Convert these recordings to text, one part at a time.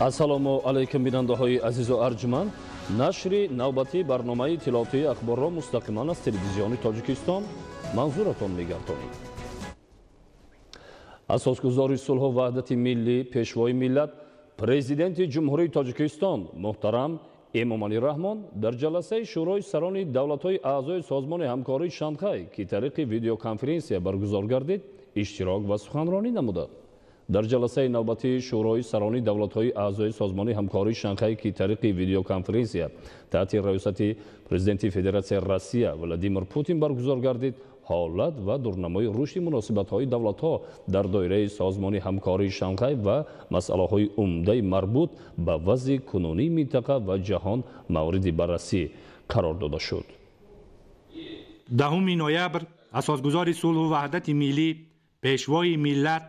Ассалому алайкум, бинандаҳои азизу арҷманд. Нашри навбатии барномаи иттилоотии ахборро мустақиман аз Телевизиони Тоҷикистон манзуратон мегардонем. Асосгузори сулҳу ваҳдати миллӣ, Пешвои миллат, Президенти Ҷумҳурии Тоҷикистон муҳтарам Эмомалӣ Раҳмон дар ҷаласаи Шӯрои сарони давлатҳои аъзои Созмони ҳамкории Шанхай, ки тариқи видеоконференсия баргузор гардид, иштирок ва суханронӣ намуданд. Дар ҷаласаи навбатии Шӯрои сарони давлатҳои аъзои Созмони ҳамкории Шанхай, ки тариқи видеоконференсия таҳти раёсати Президенти Федератсияи Россия Владимир Путин баргузор гардид, ҳолат ва дурнамои рушди муносибатҳои давлатҳо дар доираи Созмони ҳамкории Шанхай ва масъалаҳои умдаи марбут ба вазъи кунунии минтақа ва ҷаҳон мавриди баррасӣ қарор дода шуд. 10 ноябр асосгузори сулҳу ваҳдати миллӣ, Пешвои миллат,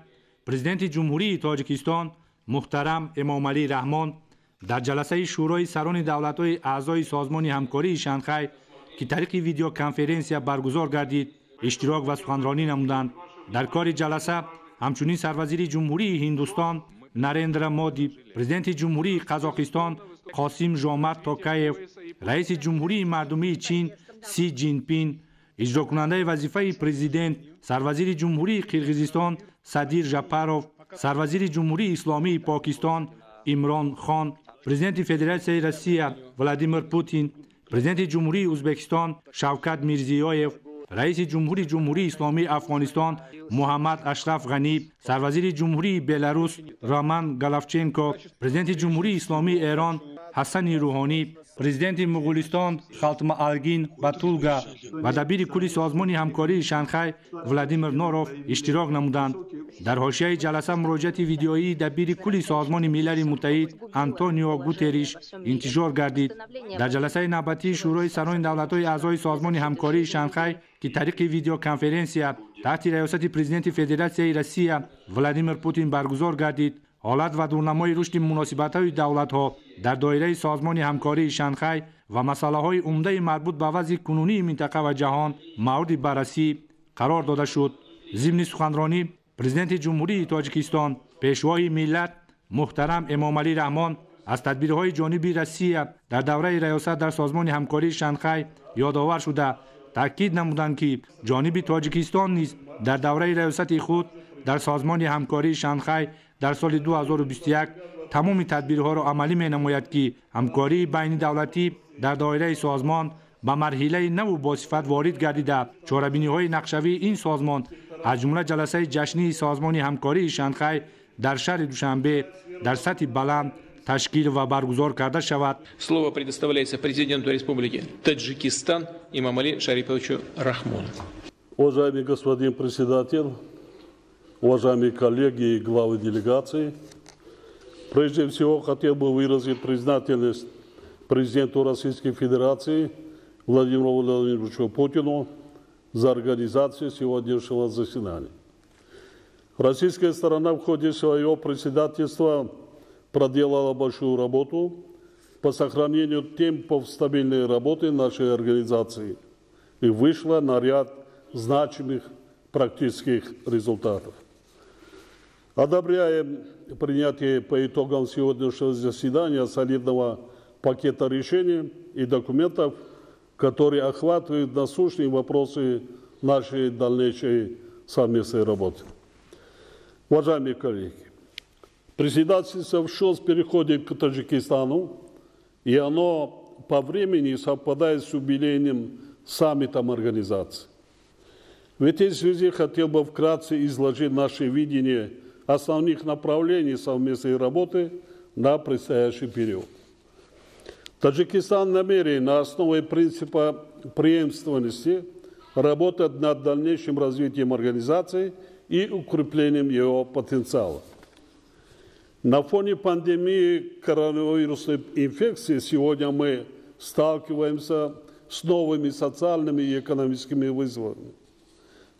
Президенти Ҷумҳурии Тоҷикистон муҳтарам Эмомалӣ Раҳмон дар ҷаласаи Шӯрои сарони давлатҳои аъзои Созмони ҳамкории Шанхай, ки тариқи видеоконференсия баргузор гардид, иштирок ва суханронӣ намуданд. Дар кори ҷаласа ҳамчунин сарвазири Ҷумҳурии Ҳиндустон Нарендра Моди, Президенти Ҷумҳурии Қазоқистон Қосим Жомарт Токаев, Раиси Ҷумҳурии Мардумии Чин Си Ҷинпин, иҷрокунандаи вазифаи президент, сарвазири Ҷумҳурии Қирғизистон Садир Жапаров, сарвазири Ҷумҳурии Исломии Покистон Имрон Хон, Президенти Федератсияи Россия Владимир Путин, Президенти Ҷумҳурии Ӯзбекистон Шавкат Мирзиёев, Раиси ҷумҳури Ҷумҳурии Исломии Афғонистон Муҳаммад Ашраф Ғанӣ, сарвазири Ҷумҳурии Беларус Роман Головченко, Президенти Ҷумҳурии Исломии Эрон Ҳасани Рӯҳонӣ, Президенти Муғулистон Халтмаалгин Батулга ва дабири кулли Созмони ҳамкории Шанхай Владимир Норов иштирок намуданд. Дар ҳошияи ҷаласа муроҷиати видеоии дабири кулли Созмони Милали Муттаҳид Антонио Гутерриш интишор гардид. Дар ҷаласаи навбатии Шӯрои сарони давлатҳои аъзои Созмони ҳамкории Шанхай, ки тариқи видеоконференсия таҳти раёсати Президенти Федератсияи Россия Владимир Путин баргузор гардид, ҳолат ва дурнамои рушди муносибатҳои давлатҳо дар доираи Созмони ҳамкории Шанхай ва масъалаҳои умдаи марбут ба вазъи кунунии минтақа ва ҷаҳон мавриди баррасӣ қарор дода шуд. Зимни суханронӣ Президенти Ҷумҳурии Тоҷикистон, Пешвои миллат муҳтарам Эмомалӣ Раҳмон аз тадбирҳои ҷониби Россия дар давраи раёсат дар Созмони ҳамкории Шанхай ёдовар шуда, таъкид намуданд, ки ҷониби Тоҷикистон низ дар давраи раёсати худ дар Созмони ҳамкории Шанхай дар соли 2021 тамоми тадбирҳоро амалӣ менамояд, ки ҳамкории байнидавлатӣ дар доираи созмон ба марҳилаи наву босифат ворид гардида, чорабиниҳои нақшавии ин созмон, аз ҷумла ҷаласаи ҷашнии Созмони ҳамкории Шанхай дар шаҳри Душанбе дар сатҳи баланд ташкил ва баргузор карда шавад. Слово предоставляется президенту Республики Таджикистан Эмомали Шариповичу Рахмону. Уважаемый господин председатель, уважаемые коллеги и главы делегации, прежде всего хотел бы выразить признательность президенту Российской Федерации Владимиру Владимировичу Путину за организацию сегодняшнего заседания. Российская сторона в ходе своего председательства проделала большую работу по сохранению темпов стабильной работы нашей организации и вышла на ряд значимых практических результатов. Одобряем принятие по итогам сегодняшнего заседания солидного пакета решений и документов, которые охватывают насущные вопросы нашей дальнейшей совместной работы. Уважаемые коллеги, председательство в ШОС переходит к Таджикистану, и оно по времени совпадает с юбилейным саммитом организации. В этой связи хотел бы вкратце изложить наше видение основных направлений совместной работы на предстоящий период. Таджикистан намерен на основе принципа преемственности работать над дальнейшим развитием организации и укреплением его потенциала. На фоне пандемии коронавирусной инфекции сегодня мы сталкиваемся с новыми социальными и экономическими вызовами.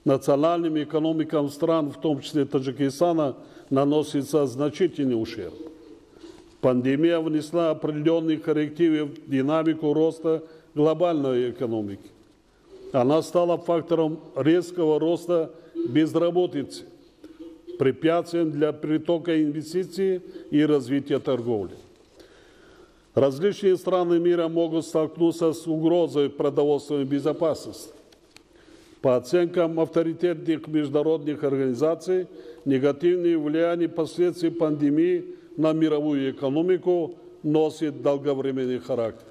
Национальным экономикам стран, в том числе Таджикистана, наносится значительный ущерб. Пандемия внесла определенные коррективы в динамику роста глобальной экономики. Она стала фактором резкого роста безработицы, препятствием для притока инвестиций и развития торговли. Различные страны мира могут столкнуться с угрозой продовольственной безопасности. По оценкам авторитетных международных организаций, негативные влияния последствий пандемии на мировую экономику носит долговременный характер.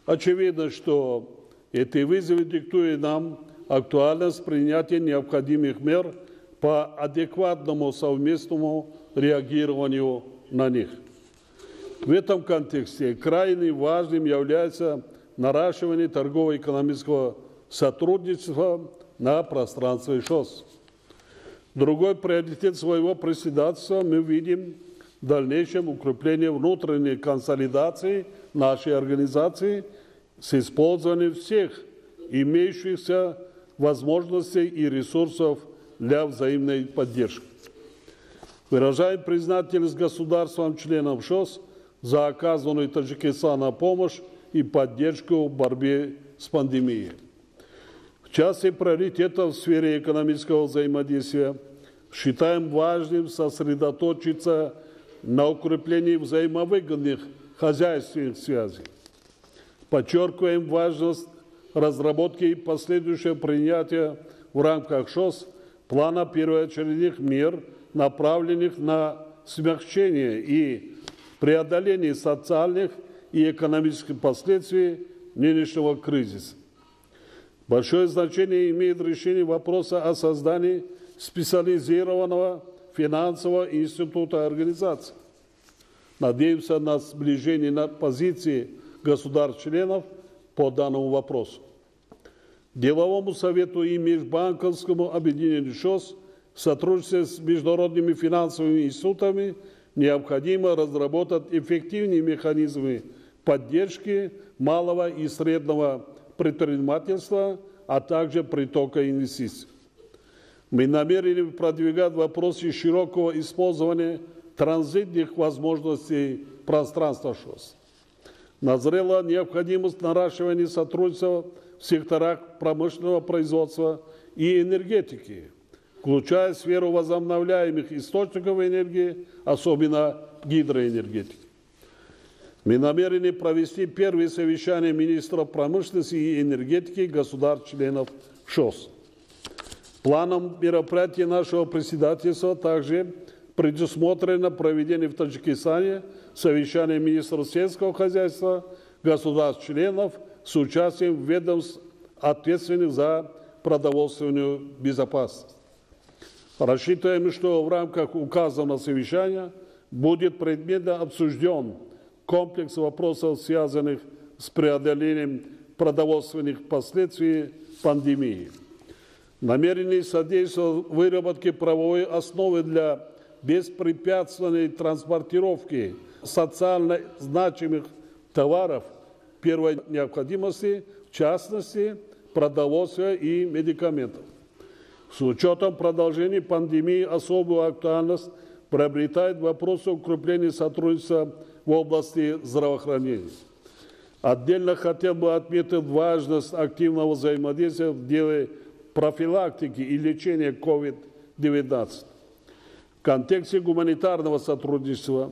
Очевидно, что эти вызовы диктуют нам актуальность принятия необходимых мер по адекватному совместному реагированию на них. В этом контексте крайне важным является наращивание торгово-экономического сотрудничества на пространстве ШОС. Другой приоритет своего председательства мы видим в дальнейшем укреплении внутренней консолидации нашей организации с использованием всех имеющихся возможностей и ресурсов для взаимной поддержки. Выражаем признательность государствам-членам ШОС за оказанную Таджикистану помощь и поддержку в борьбе с пандемией. В части приоритетов в сфере экономического взаимодействия считаем важным сосредоточиться на укреплении взаимовыгодных хозяйственных связей. Подчеркиваем важность разработки и последующего принятия в рамках ШОС плана первоочередных мер, направленных на смягчение и преодоление социальных и экономических последствий нынешнего кризиса. Большое значение имеет решение вопроса о создании специализированного финансового института организации. Надеемся на сближение на позиции государств-членов по данному вопросу. Деловому совету и Межбанковскому объединению ШОС в сотрудничестве с международными финансовыми институтами необходимо разработать эффективные механизмы поддержки малого и среднего предпринимательства, а также притока инвестиций. Мы намерены продвигать вопросы широкого использования транзитных возможностей пространства ШОС. Назрела необходимость наращивания сотрудничества в секторах промышленного производства и энергетики, включая сферу возобновляемых источников энергии, особенно гидроэнергетики. Мы намерены провести первое совещание министров промышленности и энергетики государств-членов ШОС. Планом мероприятий нашего председательства также предусмотрено проведение в Таджикистане совещания министров сельского хозяйства государств-членов с участием ведомств, ответственных за продовольственную безопасность. Рассчитываем, что в рамках указанного совещания будет предметно обсужден комплекс вопросов, связанных с преодолением продовольственных последствий пандемии. Намерены содействовать выработке правовой основы для беспрепятственной транспортировки социально значимых товаров первой необходимости, в частности, продовольствия и медикаментов. С учетом продолжения пандемии особую актуальность приобретает вопрос укрепления сотрудничества в области здравоохранения. Отдельно хотел бы отметить важность активного взаимодействия в деле профилактики и лечения COVID-19. В контексте гуманитарного сотрудничества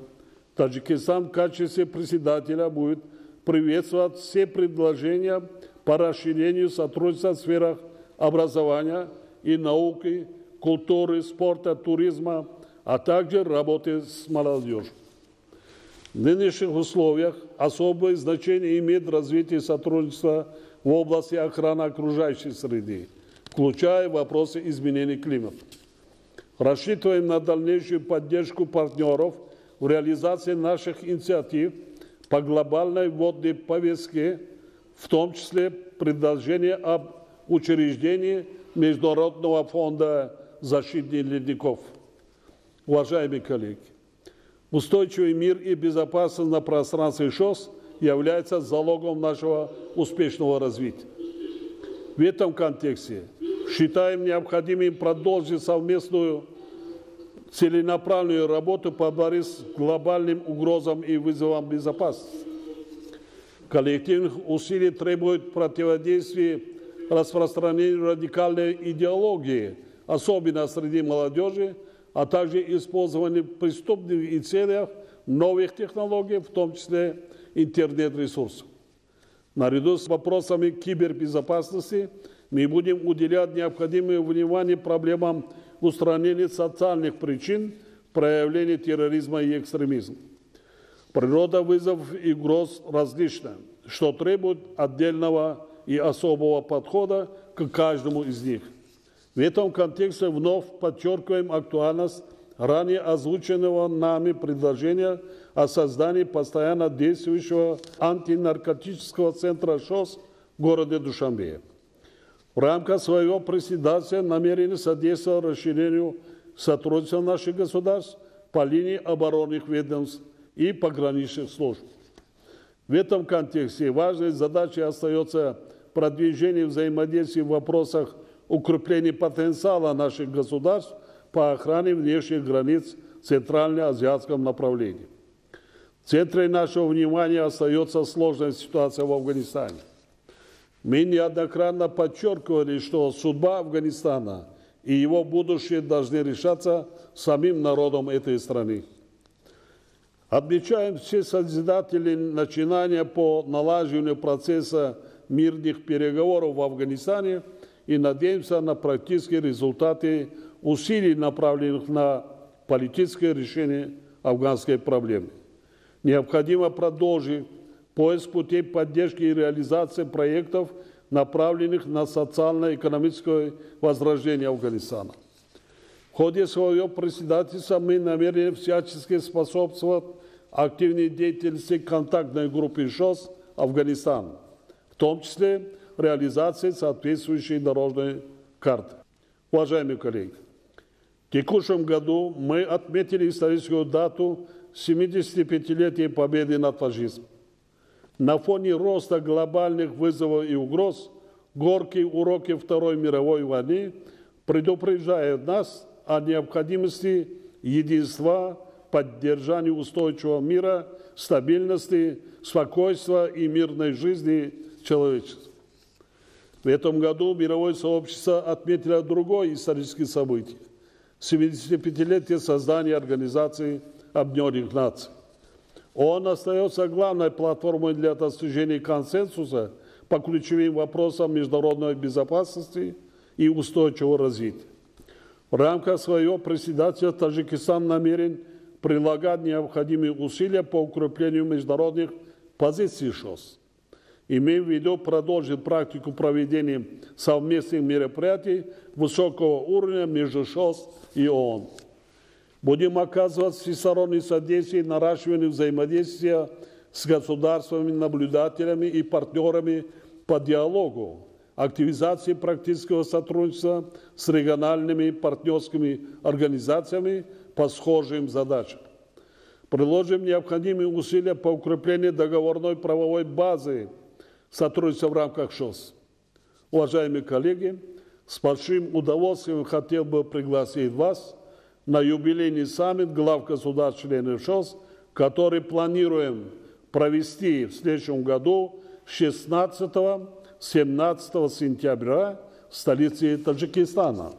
Таджикистан в качестве председателя будет приветствовать все предложения по расширению сотрудничества в сферах образования и науки, культуры, спорта, туризма, а также работы с молодежью. В нынешних условиях особое значение имеет развитие сотрудничества в области охраны окружающей среды, включая вопросы изменения климата. Рассчитываем на дальнейшую поддержку партнеров в реализации наших инициатив по глобальной водной повестке, в том числе предложение об учреждении Международного фонда защиты ледников. Уважаемые коллеги, устойчивый мир и безопасность на пространстве ШОС являются залогом нашего успешного развития. В этом контексте считаем необходимым продолжить совместную целенаправленную работу по борьбе с глобальным угрозам и вызовам безопасности. Коллективных усилий требует противодействие распространению радикальной идеологии, особенно среди молодежи, а также использование преступных и целях новых технологий, в том числе интернет-ресурсов. Наряду с вопросами кибербезопасности мы будем уделять необходимое внимание проблемам устранения социальных причин проявления терроризма и экстремизма. Природа вызовов и угроз различна, что требует отдельного и особого подхода к каждому из них. В этом контексте вновь подчеркиваем актуальность ранее озвученного нами предложения о создании постоянно действующего антинаркотического центра ШОС в городе Душанбе. В рамках своего председательства намерены содействовать расширению сотрудничества наших государств по линии оборонных ведомств и пограничных служб. В этом контексте важной задачей остается продвижение взаимодействия в вопросах укрепления потенциала наших государств по охране внешних границ в центральноазиатском направлении. В центре нашего внимания остается сложная ситуация в Афганистане. Мы неоднократно подчеркивали, что судьба Афганистана и его будущее должны решаться самим народом этой страны. Отмечаем все созидатели начинания по налаживанию процесса мирных переговоров в Афганистане и надеемся на практические результаты усилий, направленных на политическое решение афганской проблемы. Необходимо продолжить поиск путей поддержки и реализации проектов, направленных на социально-экономическое возрождение Афганистана. В ходе своего председательства мы намерены всячески способствовать активной деятельности контактной группы ШОС Афганистан, в том числе реализации соответствующей дорожной карты. Уважаемые коллеги, в текущем году мы отметили историческую дату 75-летия победы над фашизмом. На фоне роста глобальных вызовов и угроз горькие уроки Второй мировой войны предупреждают нас о необходимости единства, поддержания устойчивого мира, стабильности, спокойствия и мирной жизни человечества. В этом году мировое сообщество отметило другое историческое событие – 75-летие создания Организации Объединенных Наций. Он остается главной платформой для достижения консенсуса по ключевым вопросам международной безопасности и устойчивого развития. В рамках своего председательства Таджикистан намерен прилагать необходимые усилия по укреплению международных позиций ШОС. Имеем в виду продолжить практику проведения совместных мероприятий высокого уровня между ШОС и ООН. Будем оказывать всестороннее содействие наращиванию взаимодействия с государствами, наблюдателями и партнерами по диалогу, активизации практического сотрудничества с региональными партнерскими организациями по схожим задачам. Приложим необходимые усилия по укреплению договорной правовой базы сотрудничества в рамках ШОС. Уважаемые коллеги, с большим удовольствием хотел бы пригласить вас на юбилейный саммит глав государств-членов ШОС, который планируем провести в следующем году 16-17 сентября в столице Таджикистана.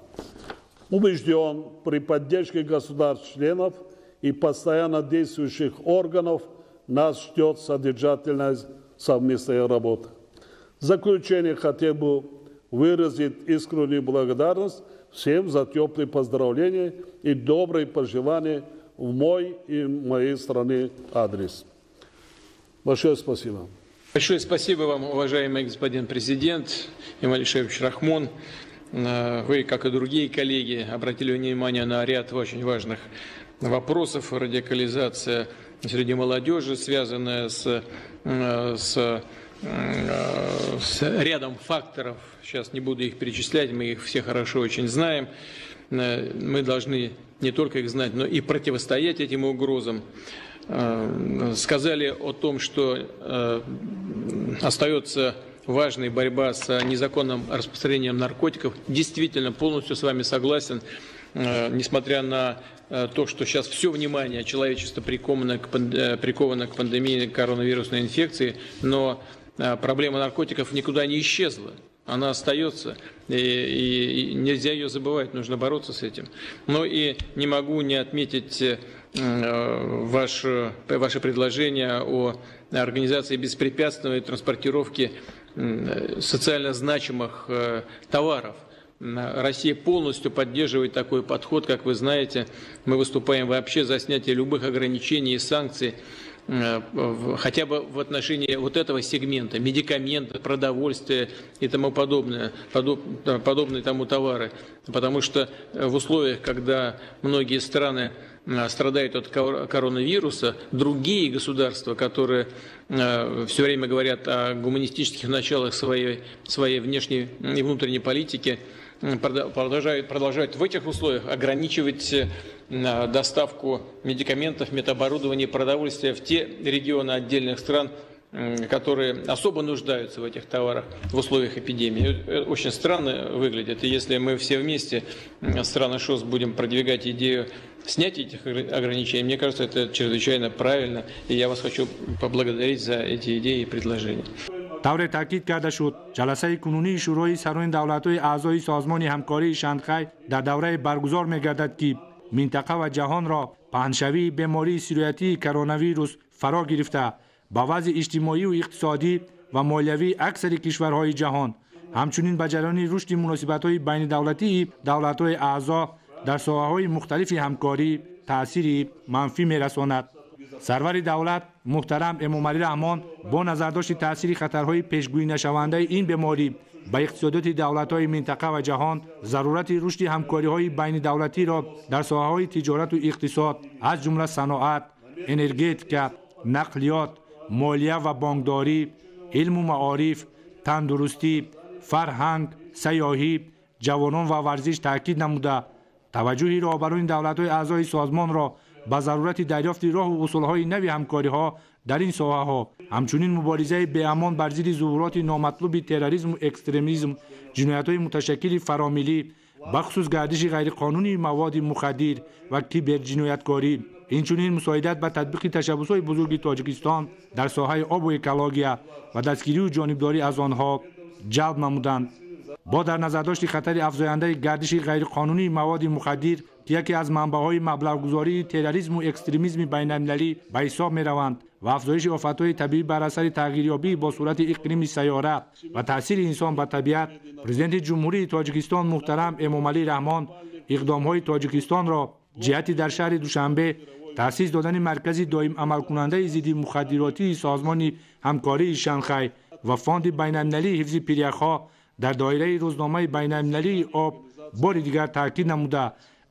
Убежден, при поддержке государств-членов и постоянно действующих органов нас ждет содержательная совместная работа. В заключение хотел бы выразить искреннюю благодарность всем за теплые поздравления и добрые пожелания в мой и моей стране адрес. Большое спасибо. Большое спасибо вам, уважаемый господин президент Эмомали Шарипович Рахмон. Вы, как и другие коллеги, обратили внимание на ряд очень важных вопросов. Радикализация среди молодежи, связанная с рядом факторов. Сейчас не буду их перечислять, мы их все хорошо очень знаем. Мы должны не только их знать, но и противостоять этим угрозам. Сказали о том, что остается важной борьба с незаконным распространением наркотиков. Действительно, полностью с вами согласен. Несмотря на то, что сейчас все внимание человечества приковано к пандемии коронавирусной инфекции, но проблема наркотиков никуда не исчезла. Она остается, и нельзя ее забывать, нужно бороться с этим. Но и не могу не отметить ваше предложение о организации беспрепятственной транспортировки социально значимых товаров. Россия полностью поддерживает такой подход, как вы знаете. Мы выступаем вообще за снятие любых ограничений и санкций, хотя бы в отношении вот этого сегмента, медикаменты, продовольствие и тому подобное, подобные тому товары. Потому что в условиях, когда многие страны страдают от коронавируса, другие государства, которые все время говорят о гуманистических началах своей внешней и внутренней политики, продолжают в этих условиях ограничивать доставку медикаментов, медоборудования, продовольствия в те регионы отдельных стран, которые особо нуждаются в этих товарах в условиях эпидемии. Очень странно выглядит. И если мы все вместе, страны ШОС, будем продвигать идею снятия этих ограничений, мне кажется, это чрезвычайно правильно. И я вас хочу поблагодарить за эти идеи и предложения. Тавре таъкид карда шуд, ҷаласаи кунунии Шӯрои сарони давлатҳои аъзои Созмони ҳамкории Шанхай дар даврае баргузор мегардад, ки минтақа ва ҷаҳонро паҳншавии бемории сироятии коронавирус фаро гирифта, ба вазъи иҷтимоию иқтисодӣ ва молиявии аксари кишварҳои ҷаҳон, ҳамчунин ба ҷараёни рушди муносибатҳои байнидавлатии давлатҳои аъзо дар соҳаҳои мухталифи ҳамкорӣ таъсири манфӣ мерасонад. Сарвари давлат муҳтарам Эмомалӣ Раҳмон бо назардошти таъсири хатарҳои пешгӯинашавандаи ин беморӣ ба иқтисодиёти давлатҳои минтақа ва ҷаҳон, зарурати рушди ҳамкориҳои байнидавлатиро дар соҳаҳои тиҷорату иқтисод, аз ҷумла саноат, энергетика, нақлиёт, молия ва бонкдорӣ, илму маориф, тандурустӣ, фарҳанг, сайёҳӣ, ҷавонон ва варзиш таъкид намуда, таваҷҷӯҳи роҳбарони давлатҳои аъзои созмонро ба зарурати дарёфти роҳу усулҳои нави ҳамкориҳо дар ин соҳаҳо, ҳамчунин муборизаи беамон бар зидди зуҳуроти номатлуби терроризму экстремизм, ҷиноятҳои муташаккили фаромиллӣ, бахусус гардиши ғайриқонунии маводи мухаддир ва киберҷинояткорӣ, инчунин мусоидат ба татбиқи ташаббусҳои бузурги Тоҷикистон дар соҳаи обу экология ва дастгирию ҷонибдорӣ аз онҳо ҷалб намуданд. Бо дар назардошти хатари афзояндаи гардиши ғайриқонунии маводи мухаддир, ки яке аз манбаъҳои маблағгузории терроризму экстремизми байналмилалӣ ба ҳисоб мераванд, ва афзоиши офатҳои табиӣ бар асари тағйирёбӣ бо суръати иқлими сайёра ва таъсири инсон ба табиат, Президенти Ҷумҳурии Тоҷикистон муҳтарам Эмомалӣ Раҳмон иқдомҳои Тоҷикистонро ҷиҳати дар шаҳри Душанбе таъсис додани маркази доим амалкунандаи зидди мухаддиротии Созмони ҳамкории Шанхай ва Фонди байналмилалии ҳифзи пиряхҳо дар доираи рӯзномаи байналмилалии об бори дигар таъкид намуда,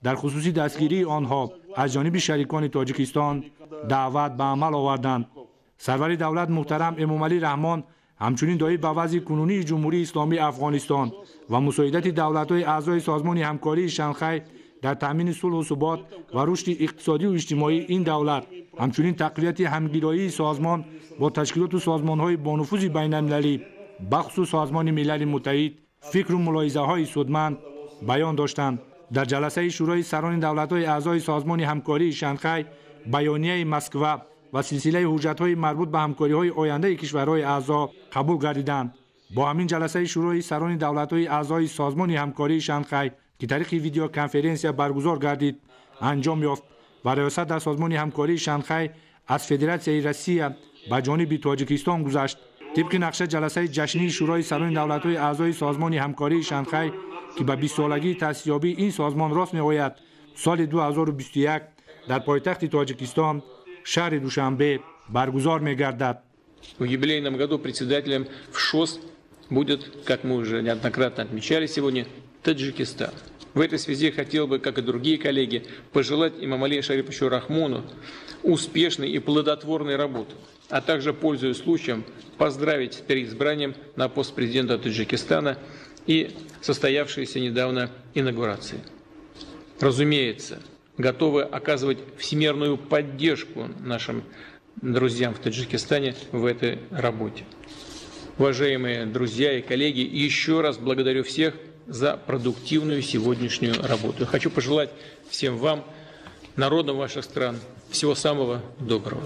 дар хусуси дастгирии онҳо аз ҷониби шарикони Тоҷикистон даъват ба амал оварданд. Сарвари давлат муҳтарам Эмомалӣ Раҳмон ҳамчунин доир ба вазъи кунунии Ҷумҳурии Исломии Афғонистон ва мусоидати давлатҳои аъзои Созмони ҳамкории Шанхай дар таъмини сулҳу субот ва рушди иқтисодию иҷтимоии ин давлат, ҳамчунин тақвияти ҳамгироии созмон бо ташкилоту созмонҳои бонуфузи байналмилалӣ, бахусус Созмони Милали Муттаҳид, фикру мулоҳизаҳои судманд баён доштанд. Дар ҷаласаи Шӯрои сарони давлатҳои аъзои Созмони ҳамкории Шанхай баёнияи Москва ва силсилаи ҳуҷҷатҳои марбут ба ҳамкориҳои ояндаи кишварҳои аъзо қабул гардиданд. Бо ҳамин ҷаласаи Шӯрои сарони давлатҳои аъзои Созмони ҳамкории Шанхай, ки тариқи видеоконференсия баргузор гардид, анҷом ёфт ва риёсат дар Созмони ҳамкории Шанхай аз Федератсияи Россия ба ҷониби Тоҷикистон гузашт. Тибқи нақша, ҷаласаи ҷашнии Шӯрои сарони давлатҳои аъзои Созмони ҳамкории Шанхай, ки ба бистсолагии таъсисёбии ин созмон рост меояд, соли 2021 дар пойтахти Тоҷикистон, шаҳри Душанбе баргузор мегардад. В юбилейном году председателем в ШОС будет, как мы уже неоднократно отмечали сегодня, Таджикистан. В этой связи хотел бы, как и другие коллеги, пожелать Эмомали Шариповичу Рахмону успешной и плодотворной работы, а также, пользуясь случаем, поздравить с переизбранием на пост президента Таджикистана и состоявшейся недавно инаугурации. Разумеется, готовы оказывать всемирную поддержку нашим друзьям в Таджикистане в этой работе. Уважаемые друзья и коллеги, еще раз благодарю всех за продуктивную сегодняшнюю работу. Хочу пожелать всем вам, народам ваших стран, всего самого доброго.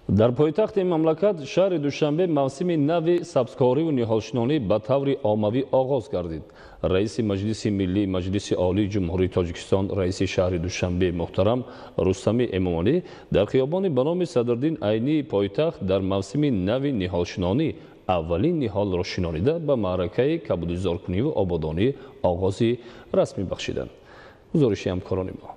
Дар пойтахти мамлакат шаҳри Душанбе мавсими нави сабзкориву ниҳолшинонӣ ба таври оммавӣ оғоз гардид. Раиси Маҷлиси Миллии Маҷлиси Олии Ҷумҳурии Тоҷикистон, раиси шаҳри Душанбе муҳтарам Рустами Эмомалӣ дар хиёбони ба номи Садриддин Айнии пойтахт дар мавсими нави ниҳолшинонӣ аввалин ниҳолро шинонида ба маъракаи кабудизоркуниву ободонӣ оғози расмӣ бахшиданд. Гузориши ҳамкорони мо.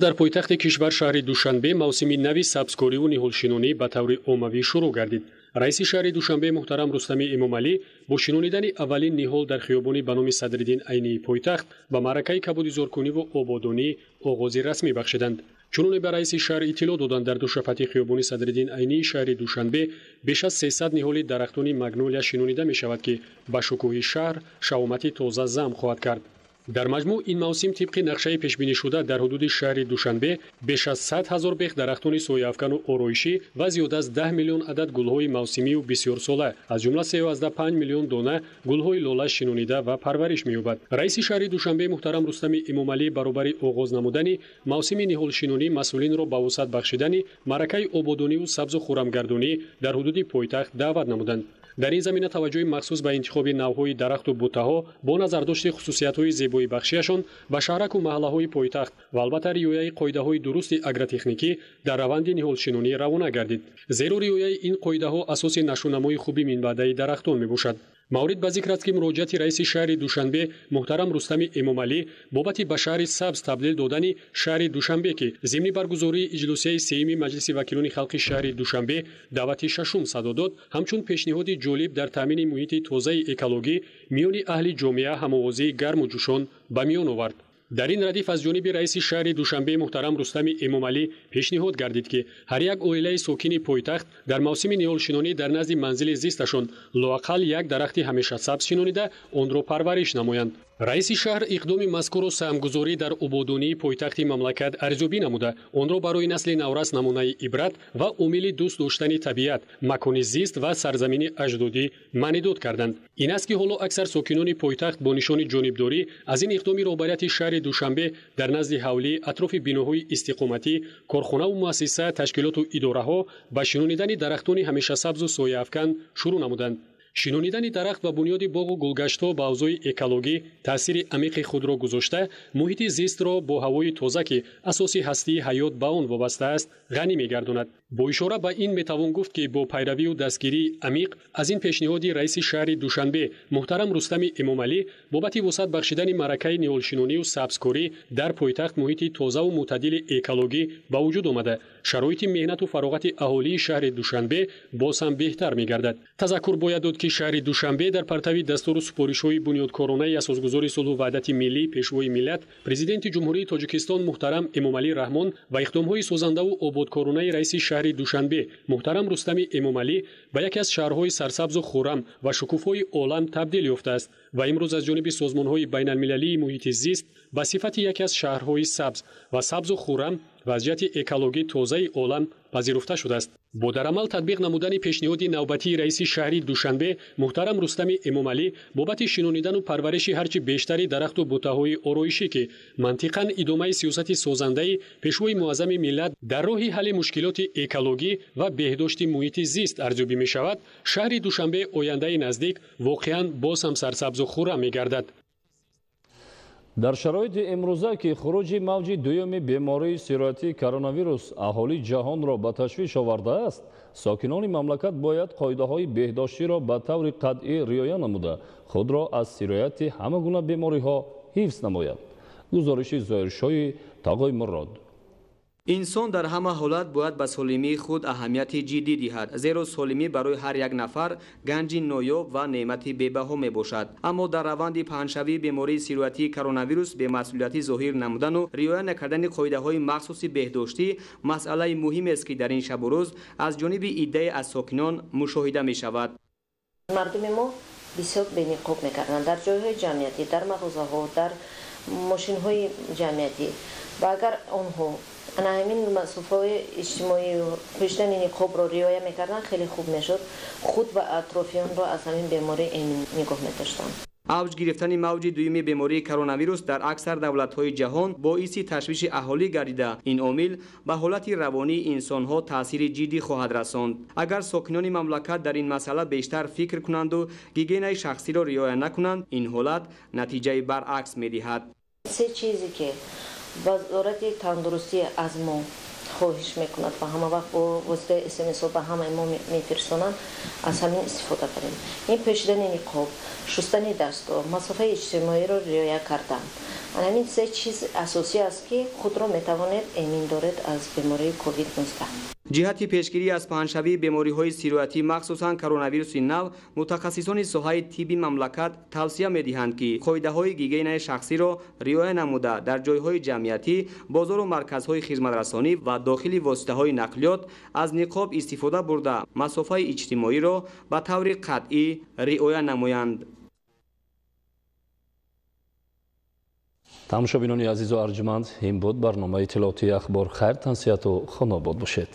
Дар пойтахти кишвар шаҳри Душанбе мавсими нави сабзкориву ниҳолшинонӣ ба таври оммавӣ шурӯъ гардид. Раиси шаҳри Душанбе муҳтарам Рустами Эмомалӣ бо шинонидани аввалин ниҳол дар хиёбони ба номи Садриддин Айнии пойтахт ба маъракаи кабудизоркуниву ободонӣ оғози расмӣ бахшиданд. Чуноне ба раиси шаҳр иттилоъ доданд, дар ду шафати хиёбони Садриддин Айнии шаҳри Душанбе беш аз 300 ниҳоли дарахтони магнолия шинонида мешавад, ки ба шукӯҳи шаҳр шаҳомати тоза зам хоҳад кард. Дар маҷмӯъ ин мавсим тибқи нақшаи пешбинишуда дар ҳудуди шаҳри Душанбе беш аз 100 ҳазор бех дарахтони сояафкану ороишӣ ва зиёда аз 10 миллион адад гулҳои мавсимию бисёрсола, аз ҷумла 3,5 миллион дона гулҳои лола шинонида ва парвариш меёбад. Раиси шаҳри Душанбе муҳтарам Рустами Эмомалӣ баробари оғоз намудани мавсими ниҳолшинонӣ масъулинро ба вусъат бахшидани маъракаи ободониву сабзу хуррамгардонӣ дар ҳудуди пойтахт даъват намуданд. Дар ин замина таваҷҷӯҳи махсус ба интихоби навъҳои дарахту буттаҳо бо назардошти хусусиятҳои зебоибахшиашон ба шаҳраку маҳаллаҳои пойтахт ва албатта риояи қоидаҳои дурусти агротехникӣ дар раванди ниҳолшинонӣ равона гардид. Зеро риояи ин қоидаҳо асоси нашӯнамои хуби минбаъдаи дарахтон мебошад. Маврид ба зикр аст, ки муроҷиати раиси шаҳри Душанбе муҳтарам Рустами Эмомалӣ бобати ба шаҳри сабз табдил додани шаҳри Душанбе, ки зимни баргузории иҷлосияи сеюми Маҷлиси вакилони халқи шаҳри Душанбе даъвати шашум садо дод, ҳамчун пешниҳоди ҷолиб дар таъмини муҳити тозаи экологӣ миёни аҳли ҷомеа ҳамовозии гарму ҷӯшон ба миён овард. Дар ин радиф аз ҷониби раиси шаҳри Душанбе муҳтарам Рустами Эмомалӣ пешниҳод гардид, ки ҳар як оилаи сокини пойтахт дар мавсими ниҳолшинонӣ дар назди манзили зисташон лоақал як дарахти ҳамешасабз шинонида онро парвариш намоянд. Раиси шаҳр иқдоми мазкурро саҳмгузорӣ дар ободонии пойтахти мамлакат арзёбӣ намуда, онро барои насли наврас намунаи ибрат ва омили дӯст доштани табиат, макони зист ва сарзамини аҷдодӣ маънидод карданд. Ин аст, ки ҳоло аксар сокинони пойтахт бо нишони ҷонибдорӣ аз ин иқдоми роҳбарияти шаҳри Душанбе дар назди ҳавлӣ, атрофи биноҳои истиқоматӣ, корхонаву муассиса, ташкилоту идораҳо ба шинонидани дарахтони ҳамешасабзу сояафкан шурӯъ намуданд. Шинонидани дарахт ва бунёди боғу гулгаштҳо ба авзои экологӣ таъсири амиқи худро гузошта, муҳити зистро бо ҳавои тоза, ки асоси ҳастии ҳаёт ба он вобаста аст, ғанӣ мегардонад. Бо ишора ба ин метавон гуфт, ки бо пайравию дастгирии амиқ аз ин пешниҳоди раиси шаҳри Душанбе муҳтарам Рустами Эмомалӣ бобати вусъат бахшидани маъракаи ниҳолшинонию сабзкорӣ дар пойтахт муҳити тозаву мӯътадили экологӣ ба вуҷуд омада, шароити меҳнату фароғати аҳолии шаҳри Душанбе боз ҳам беҳтар мегардад. Тазаккур бояд дод, ки шаҳри Душанбе дар партави дастуру супоришҳои бунёдкоронаи асосгузори сулҳу ваҳдати миллӣ, Пешвои миллат, Президенти Ҷумҳурии Тоҷикистон муҳтарам Эмомалӣ Раҳмон ва иқдомҳои созандаву ободкоронаи раиси шаҳри Душанбе муҳтарам Рустами Эмомалӣ ба яке аз шаҳрҳои сарсабзу хуррам ва шукуфои олам табдил ёфтааст ва имрӯз аз ҷониби созмонҳои байналмилалии муҳити зист ба сифати яке аз шаҳрҳои сабз ва сабзу хуррам ва аз ҷиҳати экологӣ тозаи олам пазируфта шудааст. Бо дар амал татбиқ намудани пешниҳоди навбатии раиси шаҳри Душанбе муҳтарам Рустами Эмомалӣ бобати шинонидану парвариши ҳарчи бештари дарахту буттаҳои ороишӣ, ки мантиқан идомаи сиёсати созандаи Пешвои муаззами миллат дар роҳи ҳалли мушкилоти экологӣ ва беҳдошти муҳити зист арзёбӣ мешавад, шаҳри Душанбе ояндаи наздик воқеан боз ҳам сарсабзу хуррам мегардад. Дар шароити имрӯза, ки хуруҷи мавҷи дуюми бемории сироятии коронавирус аҳолии ҷаҳонро ба ташвиш овардааст, сокинони мамлакат бояд қоидаҳои беҳдоштиро ба таври қатъӣ риоя намуда, худро аз сирояти ҳама гуна бемориҳо ҳифз намояд. Гузориши Зоҳиршоҳи Тағои Мурод. Инсон дар ҳама ҳолат бояд ба солимии худ аҳамияти ҷиддӣ диҳад, зеро солимӣ барои ҳар як нафар ганҷи ноёб ва неъмати бебаҳо мебошад. Аммо дар раванди паҳншавии бемории сироятии коронавирус бемасъулиятӣ зоҳир намудану риоя накардани қоидаҳои махсуси беҳдоштӣ масъалаи муҳимест, ки дар ин шабу рӯз аз ҷониби иддае аз сокинон мушоҳида мешавад. Мардуми мо бисёр бениқоб мекарданд дар ҷойҳои ҷамъиятӣ, дар мағозаҳо, дар мошинҳои ҷамъиятӣ. Ва агар онҳо ана ҳамин масофаҳои иҷтимоӣ пӯшидани ниқобро риоя мекарданд, хеле хуб мешуд. Худ ва атрофиёнро аз ҳамин беморӣ эмин нигоҳ медоштанд. Авҷ гирифтани мавҷи дуюми бемории коронавирус дар аксар давлатҳои ҷаҳон боиси ташвиши аҳолӣ гардида, ин омил ба ҳолати равонии инсонҳо таъсири ҷиддӣ хоҳад расонд. Агар сокинони мамлакат дар ин масъала бештар фикр кунанду гигиенаи шахсиро риоя накунанд, ин ҳолат натиҷаи баръакс медиҳад. Се чизе ки вазорати тандурустӣ аз мо хоҳиш мекунад ва ҳама вақт бо воситаи СМС ба ҳамаи мо мефирсонанд, аз ҳамин истифода барем. Ин пӯшидани ниқоб, шустани дастҳо, масофаи иҷтимоиро риоя кардан. Ҳамин се чиз асосӣ аст, ки худро метавонед эмин доред аз бемории COVID-19. Ҷиҳати пешгирӣ аз паҳншавии бемориҳои сироятӣ, махсусан коронавируси нав, мутахассисони соҳаи тибби мамлакат тавсия медиҳанд, ки қоидаҳои гигиенаи шахсиро риоя намуда, дар ҷойҳои ҷамъиятӣ, бозору марказҳои хизматрасонӣ ва дохили воситаҳои нақлиёт аз ниқоб истифода бурда, масофаи иҷтимоиро ба таври қатъӣ риоя намоянд. Тамошобинони азизу арҷманд, ин буд барномаи иттилоотии Ахбор. Хайр, тансиҳату хонобод бошед.